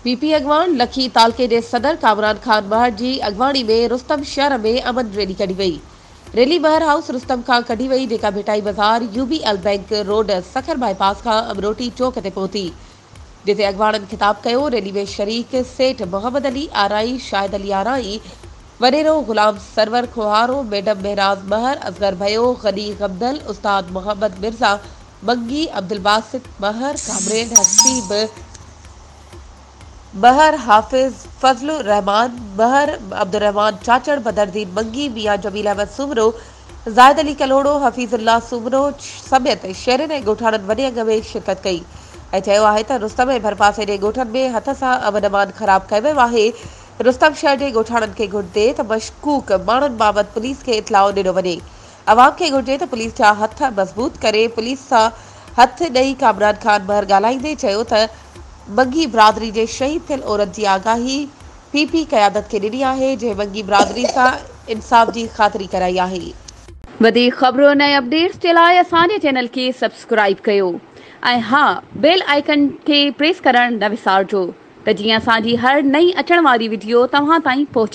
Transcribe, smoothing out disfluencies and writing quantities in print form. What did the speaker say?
P P اڳواڻ لکي تعلقي جي صدر ڪامران خان مهر جي اڳواڻي ۾ رستم شهر ۾ امن ريلي ڪڍي وئي. ريلي مهر هائوس رستم کان ڪڍي وئي جيڪا ڀٽائي بازار، U B L bank road, Sukkur bypass کان امروٽي چوڪ تي پهتي جتي اڳواڻن خطاب ڪيو. ريلي ۾ شريڪ سيٺ محمد علي آرائين، شاهد علي آرائين، وڏيرو غلام سرور کوهارو، ميڊم مهراز مهر، اصغر ڀيو، غني غمدل، استاد محمد مرزا منگي، عبدالباسط مهر، ڪامريڊ حسيب مهر، حافظ فضل الرحمان مهر، عبدالرحمان چاچڙ، بدرالدين منگي، ميان جميل احمد سومرو، زاهد علي ڪلهوڙو، حفيظ الله سومرو سميت شهرين ۽ ڳوٺاڻن وڏي انگ ۾ شرڪت ڪئي ۽ چيو آهي ته رستم ۽ ڀرپاسي جي ڳوٺن ۾ هٿ سان امن امان خراب ڪيو ويو آهي، رستم شهر جي ڳوٺاڻن کي گهرجي ته مشڪوڪ ماڻهن بابت پوليس کي اطلاع ڏنو وڃي. عوام کي گهرجي ته پوليس جا هٿ مضبوط ڪري پوليس سان هٿ ڏئي ڪامران خان مهر ڳالهائيندي چيو ته منگي برادري جي شهيد ٿيل عورت جي آگاهي پي پي قيادت کي ڏني آهي جنهن منگي برادري سان انصاف جي خاطري ڪرائي آهي. وڌيڪ خبرن ۽ اپڊيٽس جي لاء اسان جي چينل کي سبسڪرائيب ڪيو ۽ ها بيل آئيڪن کي پريس ڪرڻ نه وسارجو ته جيئن اسان جي هر نئين اچڻ واري وڊيو توهان تائين پهچي.